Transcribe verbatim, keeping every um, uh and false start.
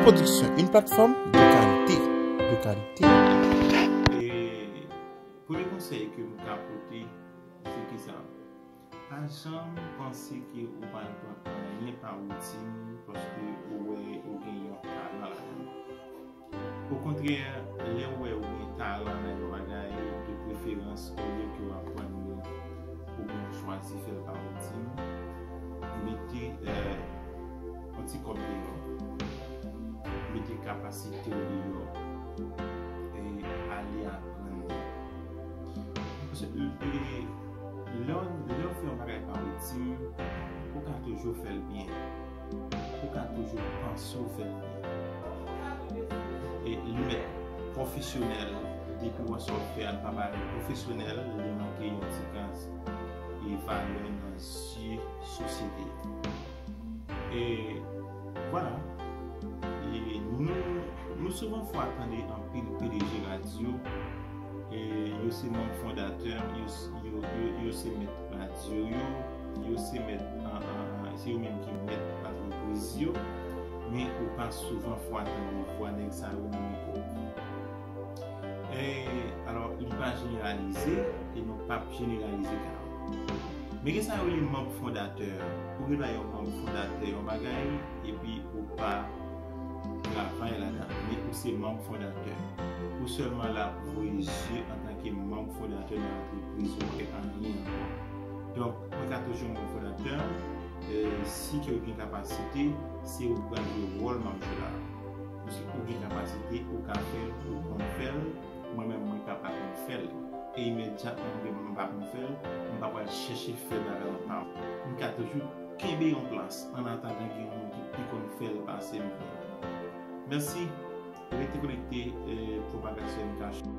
Production, une plateforme de qualité, de qualité. E premye konsèy ke m ka pote, se ki sa? Pa janm panse ke ou pa pran anyen pa woutin paske ou wè ou gen yon talan ladan l. Okontrè, lè ou wè ou gen talan nan yon bagay, de preferans, olye ke w aprann li, oubyen ou chwazi fè l pa woutin, mete, euh, yon ti kòb deyò, mete kapasite w deyò, e ale aprann li. Paske, e, lè w, lè w fè yon bagay pa woutin, ou ka toujou fè l byen. Ou ka toujou panse w fè l byen. E li mèt pwofesyonèl, depi w wè sa w fè a, l pa parèt pwofesyonèl, li manke yon ti kras e valè nan zye sosyete. E vwala. E nou, nou souvan fwa tande anpil P D G radyo, e yo se manm fondatè, yo, yo, yo, yo se mèt radyo yo, yo se mèt, an, an, an, se yo menm ki mèt antrepriz yo, men ou pa souvan fwa tande vwa nèg sa yo nan mikwo. E, alò, li pa jeneralize, e nou p ap jeneralize ka. Men gen sa yo rele manm fondatè. Ou gen dwa yon manm fondatè yon bagay, epi ou pa travay ladan, men ou se manm fondatè. Ou sèlman la pou voye zye antanke manm fondatè nan antrepriz ou, ou fè anyen ankò. Donk, mwen ka toujou manm fondatè, e, si ke ou gen kapasite, se ou k pral jwe wòl m ap jwe la. Paske ou gen kapasite, ou ka fè l, ou konn fè l, mwen menm, mwen ka pa konn fè l. E imedyatman mwen menm mwen pa konn fè l, mwen pa pral chèche fè bagay la pa mwen. Mwen ka toujou kenbe yon plas, annatandan gen yon moun ki pi konn fè l pase mwen. Mèsi. Rete konekte, e, Pwopagasyon M K Show.